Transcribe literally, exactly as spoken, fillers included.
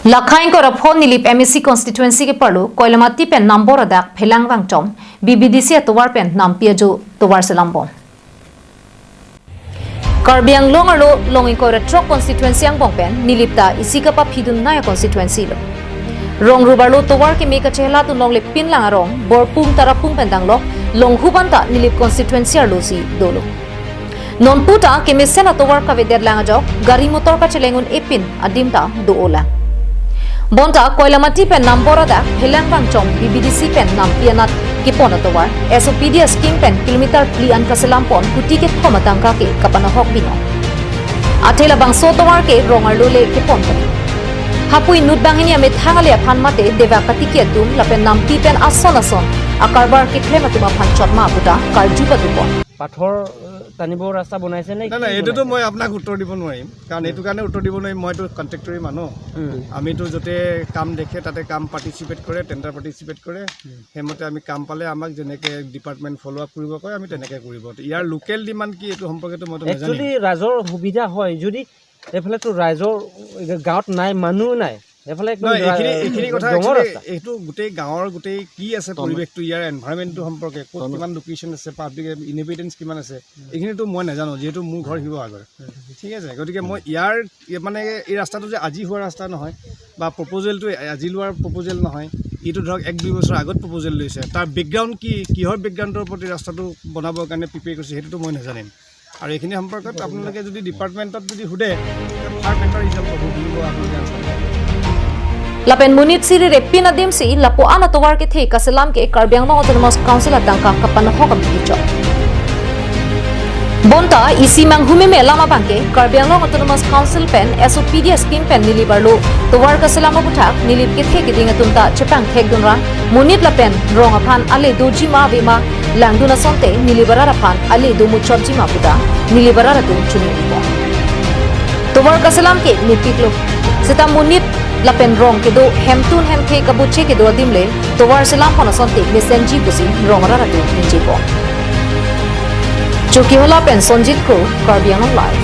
Lakhain kora pho Nilip M A C constituency keparlo Koilamati pen Nambor adak Phelang Vangchom B B D C atovar pen nampi ajo tovar selam bom. Karbi Anglong arlo long ingkoi ra throk constituency angbong pen Nilip ta isi kapaphidun nai constituency lo. Rong rup arlo tovar keme kachehladun longle pinlang arong Borpung Tarapung pen danglok longhuban ta Nilip constituency arlo si dolo. Nonpu ta kemesen atovar kavedet lang ajok gari motor kachelengun epin adim ta do-o lang. Bonta Koilamati pen Nambor adak Phelang Vangchom B B D C pen nampi anat kepon atovar S O P D scheme pen kilometer phli an kaselam pon kuti kethom atangka ke kapanahok binong. Athe labangso atovar ke rong arlo le kepon kali. Hapui inut banghini amethang ale aphan mate devak katiki atum lapen nampi pen ason ason akarbar keklem atum aphan chotma puta karju padupon. পাথৰ, এ, টানিব ৰাস্তা বনাইছে নে নাই, কি নাই, এইটোতো বনাইছে? মই আপোনাক উত্তৰ দিব নোৱাৰিম, কাৰণ এইটো কাৰণে উত্তৰ দিব নোৱাৰিম, মইতো কণ্ট্ৰেক্টৰী মানুহ। উম। আমিতো য'তে কাম দেখে তাতে কাম পাৰ্টিচিপেট কৰে, টেণ্ডাৰ পাৰ্টিচিপেট কৰে। উম। সেইমতে আমি কাম পালে আমাক যেনেকে ডিপাৰ্টমেণ্ট ফ'ল' আপ কৰিব কয়, আমি তেনেকে কৰিব। ইয়াৰ লোকেল ডিমাণ্ড কি, এইটো সম্পৰ্কেতো মইতো নাজানিম। একচুৱেলি ৰাইজৰ সুবিধা হয় যদি এইফালেতো ৰাইজৰ গাঁৱত নাই, মানুহ নাই, এইফালে একদম নহয়, ৰা-, এইখিনি, এইখিনি কথা জংঘল একচুৱেলি ৰাস্তা। এইটো গোটেই গাঁৱৰ গোটেই কি আছে, তম- পৰিৱেশটো, ইয়াৰ এনভাইৰনমেণ্টটো সম্পৰ্কে, ক'ত তম- কিমান লোকেশ্যন আছে, পাব্লিক ইনহেবিটেঞ্চ কিমান আছে, এইখিনিতো মই নাজানো, যিহেতু মোৰ ঘৰ শিৱসাগৰ। ঠিক আছে, গতিকে মই ইয়াৰ, এই মানে এই ৰাস্তাটো যে আজি হোৱা ৰাস্তা নহয় বা প্ৰপ'জেলটো আজি লোৱাৰ প্ৰপ'জেল নহয়, এইটো ধৰক এক দুই বছৰ আগত প্ৰপ'জেল লৈছে। তাৰ বেকগ্ৰাউণ্ড কি, কিহৰ বেকগ্ৰাউণ্ডৰ ওপৰত এই ৰাস্তাটো বনাবৰ কাৰণে প্ৰিপেয়াৰ কৰিছে, সেইটোতো মই নাজানিম। আৰু এইখিনি সম্পৰ্কত আপোনালোকে যদি ডিপাৰ্টমেণ্টত যদি সোধে, ফাৰ বেটাৰ ৰিজাল্ট হ'ব বুলিব আপোনালোকে আনচাৰ পাব। Lapen monit siri repin adim si lapu-an atovar kethe kaselam ke Karbi Anglong Autonomous Council atangka kapanahok amidi chok. Bonta isi manghumeme alam abang ke Karbi Anglong Autonomous Council pen S O P D scheme pen Nilip arlo tovar kaselam aputhak Nilip kethe keding atum ta chepangthekdun ra monit lapen rong aphan ale dojima avema langdun asonte Nilip arat aphan ale do muchotjima puta Nilip arat atum chuningri pon. Tovar kaselam ke mepiklo. Seta monit lapen rong kedo hemtun hemthe kabuche kedo adim le tovar selam pon asonte mesenji pusi rong arat atum ningje pon. Chokihola pen Sonjit Kro, Karbi Anglong Live.